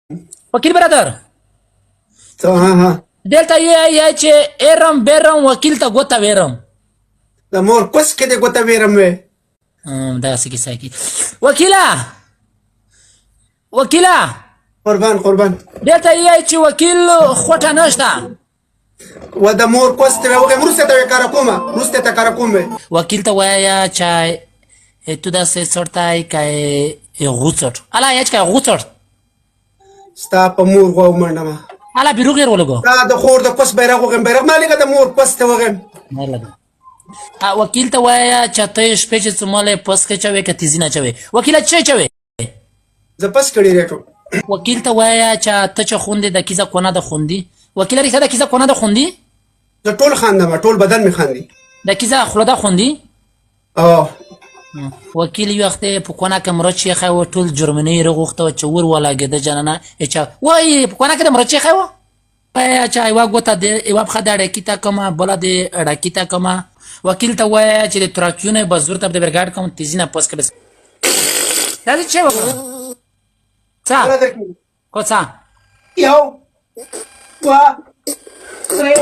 وکیل برادر څه ها ها. دلته یې چې ایرم بیرم وکیل ته ګوته ویرم. د مور کوس کې دې ګوته ویرم وې. دا څه کیسه کی وکیلا وکیلا. قربان قربان. دلته یې چې وکیل خوټه نشته. و د مور کوس ته وغیم، وروسته ته کار کومه، وروسته ته کار کوم. وکیل ته وایا چې تو داسې څړتای کای غوڅټ الا یچ کای غوڅټ. ستا په مور غوا ومنډه ما. الا بیرو غیر ولګو. تا د خور د کوس بیرغ وغیم، بیرغ ما لګه، د مور کوس ته وغیم. نه لګه. وکیل ته وایا چې ته شپې چې څومره پس کې چوي که تیزی نه چوي؟ وکیل چې چوي؟ زه پس کړی ریټو. وکیل ته وایا چې ته چې خوندې د کیزه کونه د خوندي؟ وکیل ریښه د کیزه کونه د خوندي؟ زه ټول خاندم، ټول بدن مې خاندي. د کیزه خوله د خوندي؟ او وکیل یو وخت په کونه کې مرچ یې خو ټول جرمني رغوخته چې ور ولګېده جننه چې وای په کونه کې د مرچ یې خو چې یوه ګوته د یوه پښه د اړکي ته کومه بله د اړکي ته کومه. وکیل ته وایه چې د تراکیونه به زور ته د برګاډ کوم تیزی نه پس کړه. دا څه وکړه څه کو څه؟ یو، دوه، درې.